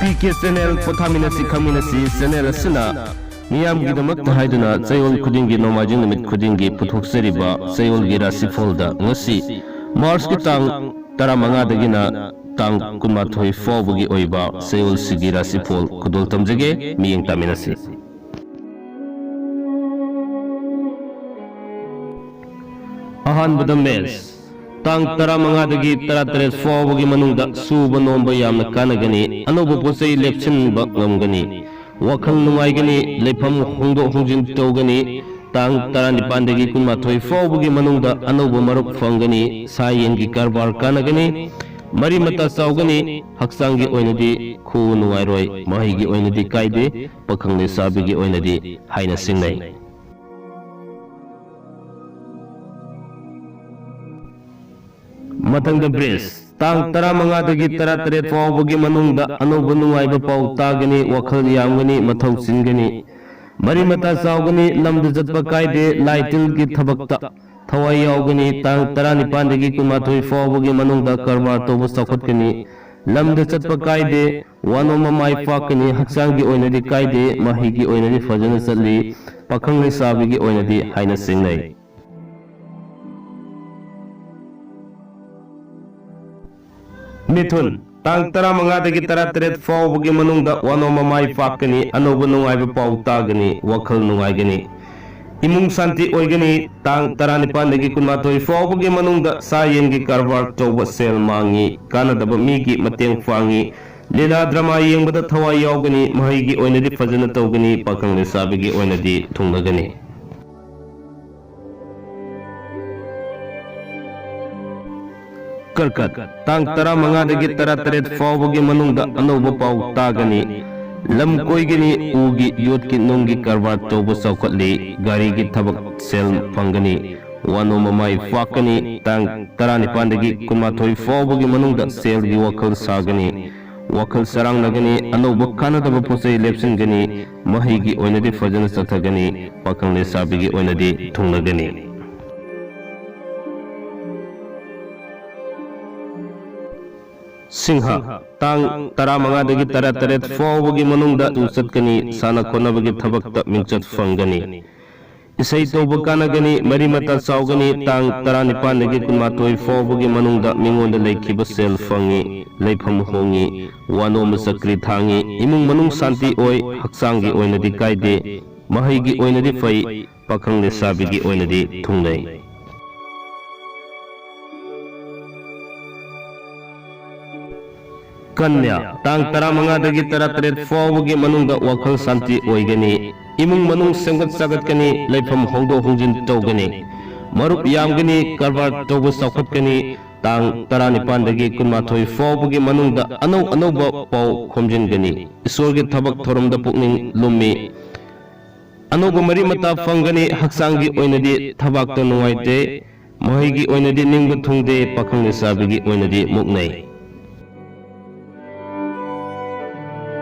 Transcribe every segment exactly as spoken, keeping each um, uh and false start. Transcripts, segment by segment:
P K channel ꯄꯣꯊꯥꯃꯤꯟꯅꯁꯤ ꯈꯪꯃꯤꯟꯅꯁꯤ channel ꯑꯁꯤꯅ ꯃꯤꯌꯥꯝꯒꯤꯗꯃꯛꯇ ꯍꯥꯏꯗꯨꯅ ꯆꯌꯣꯜ ꯈꯨꯗꯤꯡꯒꯤ ꯅꯣꯡꯃꯥꯏꯖꯤꯡ ꯅꯨꯃꯤꯠ ꯈꯨꯗꯤꯡꯒꯤ ꯄꯨꯊꯣꯛꯆꯔꯤꯕ ꯆꯌꯣꯜꯒꯤ ꯔꯥꯁꯤꯐꯣꯜꯗ ꯉꯁꯤ ꯃꯥꯔꯆꯀꯤ ꯇꯥꯡ ꯇꯔꯥꯃꯉꯥꯗꯒꯤꯅ ꯇꯥꯡ ꯀꯨꯟꯃꯥꯊꯣꯏ ꯐꯥꯎꯕꯒꯤ ꯑꯣꯏꯕ ꯆꯌꯣꯜꯁꯤꯒꯤ ꯔꯥꯁꯤꯐꯣꯜ ꯈꯨꯗꯣꯜ ꯇꯝꯖꯒꯦ꯫ ꯃꯤꯠꯌꯦꯡ ꯇꯥꯃꯤꯟꯅꯁꯤ꯫ ꯑꯍꯥꯟꯕꯗ ꯃꯦꯁ꯫ ꯇꯥꯡ ꯇꯔꯥꯃꯉꯥꯗꯒꯤ ꯇꯔꯥꯇꯔꯦꯠ ꯐꯥꯎꯕꯒꯤ ꯃꯅꯨꯡꯗ ꯁꯨꯕ ꯅꯣꯝꯕ ꯌꯥꯝꯅ ꯀꯥꯟꯅꯒꯅꯤ꯫ ꯑꯅꯧꯕ ꯄꯣꯠ ꯆꯩ ꯂꯦꯞꯁꯤꯟꯕ ꯉꯝꯒꯅꯤ꯫ ꯋꯥꯈꯜ ꯅꯨꯡꯉꯥꯏꯒꯅꯤ꯫ ꯂꯩꯐꯝ ꯍꯣꯡꯗꯣꯛ ꯍꯣꯡꯖꯤꯟ ꯇꯧꯒꯅꯤ꯫ ꯇꯥꯡ ꯇꯔꯥꯅꯤꯄꯥꯟꯗꯒꯤ ꯀꯨꯟꯃꯥꯊꯣꯏ ꯐꯥꯎꯕꯒꯤ ꯃꯅꯨꯡꯗ ꯑꯅꯧꯕ ꯃꯔꯨꯞ ꯐꯪꯒꯅꯤ꯫ ꯁꯥ ꯌꯦꯟꯒꯤ ꯀꯔꯕꯥꯔ ꯀꯥꯟꯅꯒꯅꯤ꯫ ꯃꯔꯤ ꯃꯇꯥ ꯆꯥꯎꯒꯅꯤ꯫ ꯍꯛꯆꯥꯡꯒꯤ ꯑꯣꯏꯅꯗꯤ ꯈꯨ ꯅꯨꯡꯉꯥꯏꯔꯣꯏ꯫ ꯃꯍꯩꯒꯤ ꯑꯣꯏꯅꯗꯤ ꯀꯥꯏꯗꯦ꯫ ꯄꯥꯈꯪ ꯂꯩꯁꯥꯕꯤꯒꯤ ꯑꯣꯏꯅꯗꯤ ꯍꯥꯏꯅ ꯁꯤꯡꯅꯩ꯫ ꯃꯊꯪꯗ ꯕ꯭ꯔꯤꯖ꯫ ꯇꯥꯡ ꯇꯔꯥꯃꯉꯥꯗꯒꯤ ꯇꯔꯥꯇꯔꯦꯠ ꯐꯥꯎꯕꯒꯤ ꯃꯅꯨꯡꯗ ꯑꯅꯧꯕ ꯅꯨꯡꯉꯥꯏꯕ ꯄꯥꯎ ꯇꯥꯒꯅꯤ, ꯋꯥꯈꯜ ꯌꯥꯝꯒꯅꯤ, ꯃꯊꯧ ꯆꯤꯟꯒꯅꯤ, ꯃꯔꯤ ꯃꯇꯥ ꯆꯥꯎꯒꯅꯤ, ꯂꯝꯗ ꯆꯠꯄ ꯀꯥꯏꯗꯦ, ꯂꯥꯏ ꯇꯤꯜꯒꯤ ꯊꯕꯛꯇ ꯊꯋꯥꯏ ꯌꯥꯎꯒꯅꯤ꯫ ꯇꯥꯡ ꯇꯔꯥꯅꯤꯄꯥꯟꯗꯒꯤ ꯀꯨꯟꯃꯥꯊꯣꯏ ꯐꯥꯎꯕꯒꯤ ꯃꯅꯨꯡꯗ ꯀꯔꯕꯥꯔ ꯇꯧꯕ ꯆꯥꯎꯈꯠꯀꯅꯤ, ꯂꯝꯗ ꯆꯠꯄ ꯀꯥꯏꯗꯦ, ꯋꯥꯅꯣꯝꯕ ꯃꯥꯏ ꯄꯥꯛꯀꯅꯤ, ꯍꯛꯆꯥꯡꯒꯤ ꯑꯣꯏꯅꯗꯤ ꯀꯥꯏꯗꯦ, ꯃꯍꯩꯒꯤ ꯑꯣꯏꯅꯗꯤ ꯐꯖꯅ ꯆꯠꯂꯤ, ꯄꯥꯈꯪ ꯂꯩꯁꯥꯕꯤꯒꯤ ꯑꯣꯏꯅꯗꯤ ꯍꯥꯏꯅ ꯆꯤꯡꯅꯩ꯫ ꯃꯤꯊꯨꯟ꯫ ꯇꯥꯡ ꯇꯔꯥꯃꯉꯥꯗꯒꯤ ꯇꯔꯥꯇꯔꯦꯠ ꯐꯥꯎꯕꯒꯤ ꯃꯅꯨꯡꯗ ꯋꯥꯅꯣꯝꯕ ꯃꯥꯏ ꯄꯥꯛꯀꯅꯤ, ꯑꯅꯧꯕ ꯅꯨꯡꯉꯥꯏꯕ ꯄꯥꯎ ꯇꯥꯒꯅꯤ, ꯋꯥꯈꯜ ꯅꯨꯡꯉꯥꯏꯒꯅꯤ꯫ ꯏꯃꯨꯡ ꯁꯥꯟꯇꯤ ꯑꯣꯏꯒꯅꯤ꯫ ꯇꯥꯡ ꯇꯔꯥꯅꯤꯄꯥꯟꯗꯒꯤ ꯀꯨꯟꯃꯥꯊꯣꯏ ꯐꯥꯎꯕꯒꯤ ꯃꯅꯨꯡꯗ ꯁꯥ ꯌꯦꯟꯒꯤ ꯀꯔꯕꯥꯔ ꯇꯧꯕ ꯁꯦꯜ ꯃꯥꯡꯉꯤ, ꯀꯥꯟꯅꯗꯕ ꯃꯤꯒꯤ ꯃꯇꯦꯡ ꯄꯥꯡꯉꯤ, ꯂꯤꯂꯥ ꯗ꯭ꯔꯃꯥ ꯌꯦꯡꯕꯗ ꯊꯋꯥꯏ ꯌꯥꯎꯒꯅꯤ, ꯃꯍꯩꯒꯤ ꯑꯣꯏꯅꯗꯤ ꯐꯖꯅ ꯇꯧꯒꯅꯤ, ꯄꯥꯈꯪ ꯂꯩꯁꯥꯕꯤꯒꯤ ꯑꯣꯏꯅꯗꯤ ꯊꯨꯡꯅꯒꯅꯤ꯫ ꯀꯔꯀꯠ꯫ ꯇꯥꯡ ꯇꯔꯥꯃꯉꯥꯗꯒꯤ ꯇꯔꯥꯇꯔꯦꯠ ꯐꯥꯎꯕꯒꯤ ꯃꯅꯨꯡꯗ ꯑꯅꯧꯕ ꯄꯥꯎ ꯇꯥꯒꯅꯤ꯫ ꯂꯝ ꯀꯣꯏꯒꯅꯤ, ꯎꯒꯤ, ꯌꯣꯠꯀꯤ, ꯅꯨꯡꯒꯤ ꯀꯔꯕꯥꯔ ꯇꯧꯕ ꯆꯥꯎꯈꯠꯂꯤ, ꯒꯥꯔꯤꯒꯤ ꯊꯕꯛ ꯁꯦꯜ ꯐꯪꯒꯅꯤ, ꯋꯥꯅꯣꯝꯕ ꯃꯥꯏ ꯄꯥꯛꯀꯅꯤ꯫ ꯇꯥꯡ ꯇꯔꯥꯅꯤꯄꯥꯟꯗꯒꯤ ꯀꯨꯟꯃꯥꯊꯣꯏ ꯐꯥꯎꯕꯒꯤ ꯃꯅꯨꯡꯗ ꯁꯦꯜꯒꯤ ꯋꯥꯈꯜ ꯁꯥꯒꯅꯤ, ꯋꯥꯈꯜ ꯆꯔꯥꯡꯅꯒꯅꯤ, ꯑꯅꯧꯕ ꯀꯥꯟꯅꯗꯕ ꯄꯣꯠꯆꯩ ꯂꯦꯞꯁꯤꯟꯒꯅꯤ, ꯃꯍꯩꯒꯤ ꯑꯣꯏꯅꯗꯤ ꯐꯖꯅ ꯆꯠꯊꯒꯅꯤ, ꯄꯥꯈꯪ ꯂꯩꯁꯥꯕꯤꯒꯤ ꯑꯣꯏꯅꯗꯤ ꯊꯨꯡꯅꯒꯅꯤ꯫ ꯁꯤꯡꯍ꯫ ꯇꯥꯡ ꯇꯔꯥꯃꯉꯥꯗꯒꯤ ꯇꯔꯥꯇꯔꯦꯠ ꯐꯥꯎꯕꯒꯤ ꯃꯅꯨꯡꯗ ꯇꯨ ꯆꯠꯀꯅꯤ, ꯁꯥꯟꯅ ꯈꯣꯠꯅꯕꯒꯤ ꯊꯕꯛꯇ ꯃꯤꯡꯆꯠ ꯐꯪꯒꯅꯤ꯫ ꯏꯁꯩ ꯇꯧꯕ ꯀꯥꯟꯅꯒꯅꯤ, ꯃꯔꯤ ꯃꯇꯥ ꯆꯥꯎꯒꯅꯤ꯫ ꯇꯥꯡ ꯇꯔꯥꯅꯤꯄꯥꯟꯗꯒꯤ ꯀꯨꯟꯃꯥꯊꯣꯏ ꯐꯥꯎꯕꯒꯤ ꯃꯅꯨꯡꯗ ꯃꯤꯉꯣꯟꯗ ꯂꯩꯈꯤꯕ ꯁꯦꯜ ꯐꯪꯉꯤ, ꯂꯩꯐꯝ ꯍꯣꯡꯉꯤ, ꯋꯥꯅꯣꯝꯕ ꯆꯀ꯭ꯔꯤ ꯊꯥꯡꯉꯤ, ꯏꯃꯨꯡ ꯃꯅꯨꯡ ꯁꯥꯟꯇꯤ ꯑꯣꯏ, ꯍꯛꯆꯥꯡꯒꯤ ꯑꯣꯏꯅꯗꯤ ꯀꯥꯏꯗꯦ, ꯃꯍꯩꯒꯤ ꯑꯣꯏꯅꯗꯤ ꯐꯩ, ꯄꯥꯈꯪ ꯂꯩꯁꯥꯕꯤꯒꯤ ꯑꯣꯏꯅꯗꯤ ꯊꯨꯡꯅꯩ꯫ ꯀꯟꯌꯥ, ꯇꯥꯡ ꯇꯔꯥꯃꯉꯥꯗꯒꯤ ꯇꯔꯥꯇꯔꯦꯠ ꯐꯥꯎꯕꯒꯤ ꯃꯅꯨꯡꯗ ꯋꯥꯈꯜ ꯁꯥꯟꯇꯤ ꯑꯣꯏꯒꯅꯤ꯫ ꯏꯃꯨꯡ ꯃꯅꯨꯡ ꯁꯦꯝꯒꯠ ꯁꯥꯒꯠꯀꯅꯤ, ꯂꯩꯐꯝ ꯍꯣꯡꯗꯣꯛ ꯍꯣꯡꯖꯤꯟ ꯇꯧꯒꯅꯤ꯫ ꯃꯔꯨꯞ ꯌꯥꯝꯒꯅꯤ, ꯀꯔꯕꯥꯔ ꯇꯧꯕ ꯆꯥꯎꯈꯠꯀꯅꯤ꯫ ꯇꯥꯡ ꯇꯔꯥꯅꯤꯄꯥꯟꯗꯒꯤ ꯀꯨꯟꯃꯥꯊꯣꯏ ꯐꯥꯎꯕꯒꯤ ꯃꯅꯨꯡꯗ ꯑꯅꯧ ꯑꯅꯧꯕ ꯄꯥꯎ ꯈꯣꯝꯖꯤꯟꯒꯅꯤ꯫ ꯏꯁꯣꯔꯒꯤ ꯊꯕꯛ ꯊꯧꯔꯝꯗ ꯄꯨꯛꯅꯤꯡ ꯂꯨꯝꯃꯤ꯫ ꯑꯅꯧꯕ ꯃꯔꯤ ꯃꯇꯥ ꯐꯪꯒꯅꯤ꯫ ꯍꯛꯆꯥꯡꯒꯤ ꯑꯣꯏꯅꯗꯤ ꯊꯕꯥꯛꯇ ꯅꯨꯡꯉꯥꯏꯇꯦ꯫ ꯃꯍꯩꯒꯤ ꯑꯣꯏꯅꯗꯤ ꯅꯤꯡꯕ ꯊꯨꯡꯗꯦ꯫ ꯄꯥꯈꯪ ꯂꯩꯁꯥꯕꯤꯒꯤ ꯑꯣꯏꯅꯗꯤ ꯃꯨꯛꯅꯩ꯫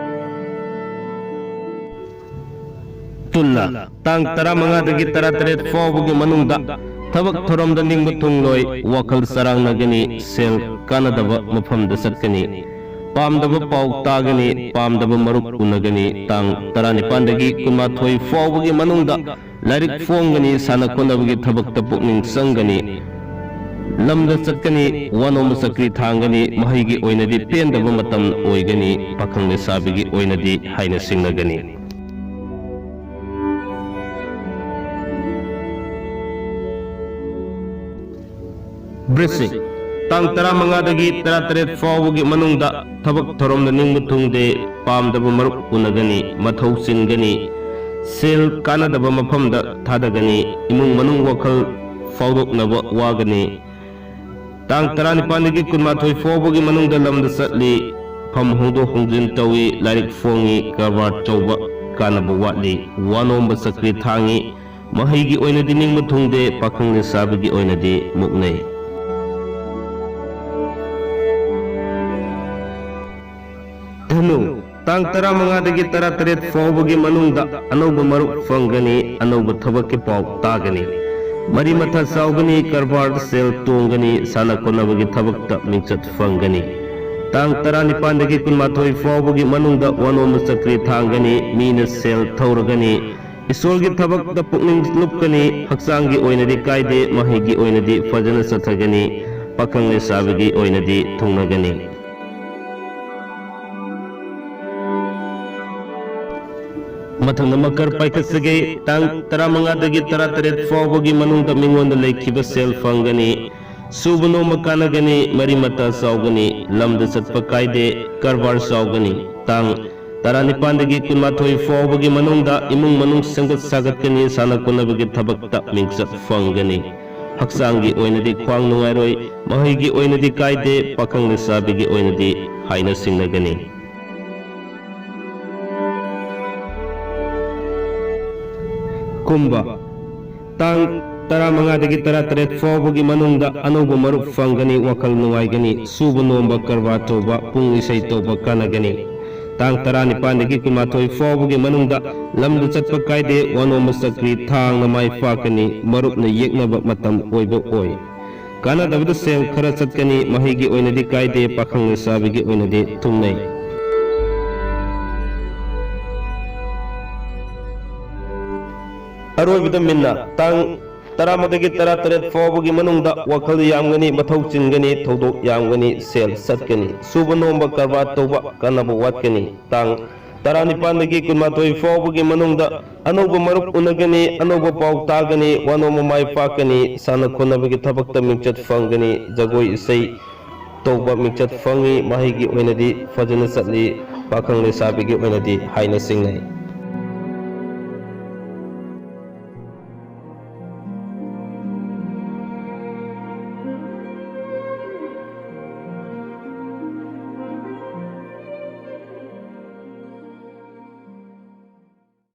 ꯇꯨꯂꯥ, ꯇꯥꯡ ꯇꯔꯥꯃꯉꯥꯗꯒꯤ ꯇꯔꯥꯇꯔꯦꯠ ꯐꯥꯎꯕꯒꯤ ꯃꯅꯨꯡꯗ ꯊꯕꯛ ꯊꯧꯔꯝꯗ ꯅꯤꯡꯕ ꯊꯨꯡꯂꯣꯏ, ꯋꯥꯈꯜ ꯆꯔꯥꯡꯅꯒꯅꯤ, ꯁꯦꯜ ꯀꯥꯟꯅꯗꯕ ꯃꯐꯝꯗ ꯆꯠꯀꯅꯤ, ꯄꯥꯝꯗꯕ ꯄꯥꯎ ꯇꯥꯒꯅꯤ, ꯄꯥꯝꯗꯕ ꯃꯔꯨꯞ ꯎꯅꯒꯅꯤ꯫ ꯇꯥꯡ ꯇꯔꯥꯅꯤꯄꯥꯟꯗꯒꯤ ꯀꯨꯟꯃꯥꯊꯣꯏ ꯐꯥꯎꯕꯒꯤ ꯃꯅꯨꯡꯗ ꯂꯥꯏꯔꯤꯛ ꯐꯣꯡꯒꯅꯤ, ꯁꯥꯟꯅ ꯈꯣꯠꯅꯕꯒꯤ ꯊꯕꯛꯇ ꯄꯨꯛꯅꯤꯡ ꯆꯪꯒꯅꯤ, ꯂꯝꯗ ꯆꯠꯀꯅꯤ, ꯋꯥꯅꯣꯝꯕ ꯆꯀ꯭ꯔꯤ ꯊꯥꯡꯒꯅꯤ, ꯃꯍꯩꯒꯤ ꯑꯣꯏꯅꯗꯤ ꯄꯦꯟꯗꯕ ꯃꯇꯝ ꯑꯣꯏꯒꯅꯤ, ꯄꯥꯈꯪ ꯂꯩꯁꯥꯕꯤꯒꯤ ꯑꯣꯏꯅꯗꯤ ꯍꯥꯏꯅ ꯁꯤꯡꯅꯒꯅꯤ꯫ ꯕ꯭ꯔꯤꯁꯤꯛ, ꯇꯥꯡ ꯇꯔꯥꯃꯉꯥꯗꯒꯤ ꯇꯔꯥꯇꯔꯦꯠ ꯐꯥꯎꯕꯒꯤ ꯃꯅꯨꯡꯗ ꯊꯕꯛ ꯊꯧꯔꯝꯗ ꯅꯤꯡꯕ ꯊꯨꯡꯗꯦ, ꯄꯥꯝꯗꯕ ꯃꯔꯨꯞ ꯎꯅꯒꯅꯤ, ꯃꯊꯧ ꯆꯤꯟꯒꯅꯤ, ꯁꯦꯜ ꯀꯥꯟꯅꯗꯕ ꯃꯐꯝꯗ ꯊꯥꯗꯒꯅꯤ, ꯏꯃꯨꯡ ꯃꯅꯨꯡ ꯋꯥꯈꯜ ꯐꯥꯎꯗꯣꯛꯅꯕ ꯋꯥꯒꯅꯤ꯫ ꯇꯥꯡ ꯇꯔꯥꯅꯤꯄꯥꯟꯗꯒꯤ ꯀꯨꯟꯃꯥꯊꯣꯏ ꯐꯥꯎꯕꯒꯤ ꯃꯅꯨꯡꯗ ꯂꯝꯗ ꯆꯠꯂꯤ, ꯐꯝ ꯍꯣꯡꯗꯣꯛ ꯍꯣꯡꯖꯤꯟ ꯇꯧꯏ, ꯂꯥꯏꯔꯤꯛ ꯐꯣꯡꯉꯤ, ꯀꯔꯕꯥꯔ ꯇꯧꯕ ꯀꯥꯟꯅꯕ ꯋꯥꯠꯂꯤ, ꯋꯥꯅꯣꯝꯕ ꯆꯀ꯭ꯔꯤ ꯊꯥꯡꯉꯤ, ꯃꯍꯩꯒꯤ ꯑꯣꯏꯅꯗꯤ ꯅꯤꯡꯕ ꯊꯨꯡꯗꯦ, ꯄꯥꯈꯪ ꯂꯩꯁꯥꯕꯤꯒꯤ ꯑꯣꯏꯅꯗꯤ ꯃꯨꯛꯅꯩ꯫ ꯙꯅꯨ, ꯇꯥꯡ ꯇꯔꯥꯃꯉꯥꯗꯒꯤ ꯇꯔꯥꯇꯔꯦꯠ ꯐꯥꯎꯕꯒꯤ ꯃꯅꯨꯡꯗ ꯑꯅꯧꯕ ꯃꯔꯨꯞ ꯐꯪꯒꯅꯤ, ꯑꯅꯧꯕ ꯊꯕꯛꯀꯤ ꯄꯥꯎ ꯇꯥꯒꯅꯤ꯫ ꯃꯔꯤ ꯃꯇꯥ ꯆꯥꯎꯒꯅꯤ, ꯀꯔꯕꯥꯔ ꯁꯦꯜ ꯇꯣꯡꯒꯅꯤ, ꯁꯥꯟꯅ ꯈꯣꯠꯅꯕꯒꯤ ꯊꯕꯛꯇ ꯃꯤꯡꯆꯠ ꯐꯪꯒꯅꯤ꯫ ꯇꯥꯡ ꯇꯔꯥꯅꯤꯄꯥꯟꯗꯒꯤ ꯀꯨꯟꯃꯥꯊꯣꯏ ꯐꯥꯎꯕꯒꯤ ꯃꯅꯨꯡꯗ ꯋꯥꯅꯣꯝꯕ ꯆꯀ꯭ꯔꯤ ꯊꯥꯡꯒꯅꯤ, ꯃꯤꯅ ꯁꯦꯜ ꯊꯧꯔꯒꯅꯤ, ꯏꯁꯣꯔꯒꯤ ꯊꯕꯛꯇ ꯄꯨꯛꯅꯤꯡ ꯂꯨꯞꯀꯅꯤ, ꯍꯛꯆꯥꯡꯒꯤ ꯑꯣꯏꯅꯗꯤ ꯀꯥꯏꯗꯦ, ꯃꯍꯩꯒꯤ ꯑꯣꯏꯅꯗꯤ ꯐꯖꯅ ꯆꯠꯊꯒꯅꯤ, ꯄꯥꯈꯪ ꯂꯩꯁꯥꯕꯤꯒꯤ ꯑꯣꯏꯅꯗꯤ ꯊꯨꯡꯅꯒꯅꯤ꯫ ꯃꯊꯪꯗ ꯃꯀꯔ ꯄꯥꯏꯈꯠꯆꯒꯦ꯫ ꯇꯥꯡ ꯇꯔꯥꯃꯉꯥꯗꯒꯤ ꯇꯔꯥꯇꯔꯦꯠ ꯐꯥꯎꯕꯒꯤ ꯃꯅꯨꯡꯗ ꯃꯤꯉꯣꯟꯗ ꯂꯩꯈꯤꯕ ꯁꯦꯜ ꯐꯪꯒꯅꯤ, ꯁꯨꯕ ꯅꯣꯝꯕ ꯀꯥꯟꯅꯒꯅꯤ, ꯃꯔꯤ ꯃꯇꯥ ꯆꯥꯎꯒꯅꯤ, ꯂꯝꯗ ꯆꯠꯄ ꯀꯥꯏꯗꯦ, ꯀꯔꯕꯥꯔ ꯆꯥꯎꯒꯅꯤ꯫ ꯇꯥꯡ ꯇꯔꯥꯅꯤꯄꯥꯟꯗꯒꯤ ꯀꯨꯟꯃꯥꯊꯣꯏ ꯐꯥꯎꯕꯒꯤ ꯃꯅꯨꯡꯗ ꯏꯃꯨꯡ ꯃꯅꯨꯡ ꯁꯦꯝꯒꯠ ꯁꯥꯒꯠꯀꯅꯤ, ꯁꯥꯟꯅ ꯈꯣꯠꯅꯕꯒꯤ ꯊꯕꯛꯇ ꯃꯤꯡꯆꯠ ꯐꯪꯒꯅꯤ꯫ ꯍꯛꯆꯥꯡꯒꯤ ꯑꯣꯏꯅꯗꯤ ꯈ꯭ꯋꯥꯡ ꯅꯨꯡꯉꯥꯏꯔꯣꯏ, ꯃꯍꯩꯒꯤ ꯑꯣꯏꯅꯗꯤ ꯀꯥꯏꯗꯦ, ꯄꯥꯈꯪ ꯂꯩꯁꯥꯕꯤꯒꯤ ꯑꯣꯏꯅꯗꯤ ꯍꯥꯏꯅ ꯁꯤꯡꯅꯒꯅꯤ꯫ ꯀꯨꯝꯕ꯫ ꯇꯥꯡ ꯇꯔꯥꯃꯉꯥꯗꯒꯤ ꯇꯔꯥꯇꯔꯦꯠ ꯐꯥꯎꯕꯒꯤ ꯃꯅꯨꯡꯗ ꯑꯅꯧꯕ ꯃꯔꯨꯞ ꯐꯪꯒꯅꯤ, ꯋꯥꯈꯜ ꯅꯨꯡꯉꯥꯏꯒꯅꯤ, ꯁꯨꯕ ꯅꯣꯝꯕ ꯀꯔꯕꯥꯔ ꯇꯧꯕ, ꯄꯨꯡ ꯏꯁꯩ ꯇꯧꯕ ꯀꯥꯟꯅꯒꯅꯤ꯫ ꯇꯥꯡ ꯇꯔꯥꯅꯤꯄꯥꯟꯗꯒꯤ ꯀꯨꯟꯃꯥꯊꯣꯏ ꯐꯥꯎꯕꯒꯤ ꯃꯅꯨꯡꯗ ꯂꯝꯗ ꯆꯠꯄ ꯀꯥꯏꯗꯦ, ꯋꯥꯅꯣꯝꯕ ꯆꯀ꯭ꯔꯤ ꯊꯥꯡꯅ ꯃꯥꯏ ꯄꯥꯛꯀꯅꯤ, ꯃꯔꯨꯞꯅ ꯌꯦꯛꯅꯕ ꯃꯇꯝ ꯑꯣꯏꯕ ꯑꯣꯏ꯫ ꯀꯥꯟꯅꯗꯕꯗ ꯁꯦꯜ ꯈꯔ ꯆꯠꯀꯅꯤ, ꯃꯍꯩꯒꯤ ꯑꯣꯏꯅꯗꯤ ꯀꯥꯏꯗꯦ, ꯄꯥꯈꯪ ꯂꯩꯁꯥꯕꯤꯒꯤ ꯑꯣꯏꯅꯗꯤ ꯊꯨꯡꯅꯩ꯫ ꯑꯔꯣꯏꯕꯗ ꯃꯤꯟꯅ꯫ ꯇꯥꯡ ꯇꯔꯥꯃꯉꯥꯗꯒꯤ ꯇꯔꯥꯇꯔꯦꯠ ꯐꯥꯎꯕꯒꯤ ꯃꯅꯨꯡꯗ ꯋꯥꯈꯜ ꯌꯥꯝꯒꯅꯤ, ꯃꯊꯧ ꯆꯤꯟꯒꯅꯤ, ꯊꯧꯗꯣꯛ ꯌꯥꯝꯒꯅꯤ, ꯁꯦꯜ ꯆꯠꯀꯅꯤ, ꯁꯨꯕ ꯅꯣꯝꯕ ꯀꯔꯕꯥꯔ ꯇꯧꯕ ꯀꯥꯟꯅꯕ ꯋꯥꯠꯀꯅꯤ꯫ ꯇꯥꯡ ꯇꯔꯥꯅꯤꯄꯥꯟꯗꯒꯤ ꯀꯨꯟꯃꯥꯊꯣꯏ ꯐꯥꯎꯕꯒꯤ ꯃꯅꯨꯡꯗ ꯑꯅꯧꯕ ꯃꯔꯨꯞ ꯎꯅꯒꯅꯤ, ꯑꯅꯧꯕ ꯄꯥꯎ ꯇꯥꯒꯅꯤ, ꯋꯥꯅꯣꯝꯕ ꯃꯥꯏ ꯄꯥꯛꯀꯅꯤ, ꯁꯥꯟꯅ ꯈꯣꯠꯅꯕꯒꯤ ꯊꯕꯛꯇ ꯃꯤꯡꯆꯠ ꯐꯪꯒꯅꯤ, ꯖꯒꯣꯏ ꯏꯁꯩ ꯇꯧꯕ ꯃꯤꯡꯆꯠ ꯐꯪꯉꯤ, ꯃꯍꯩꯒꯤ ꯑꯣꯏꯅꯗꯤ ꯐꯖꯅ ꯆꯠꯂꯤ, ꯄꯥꯈꯪ ꯂꯩꯁꯥꯕꯤꯒꯤ ꯑꯣꯏꯅꯗꯤ ꯍꯥꯏꯅ ꯁꯤꯡꯅꯩ꯫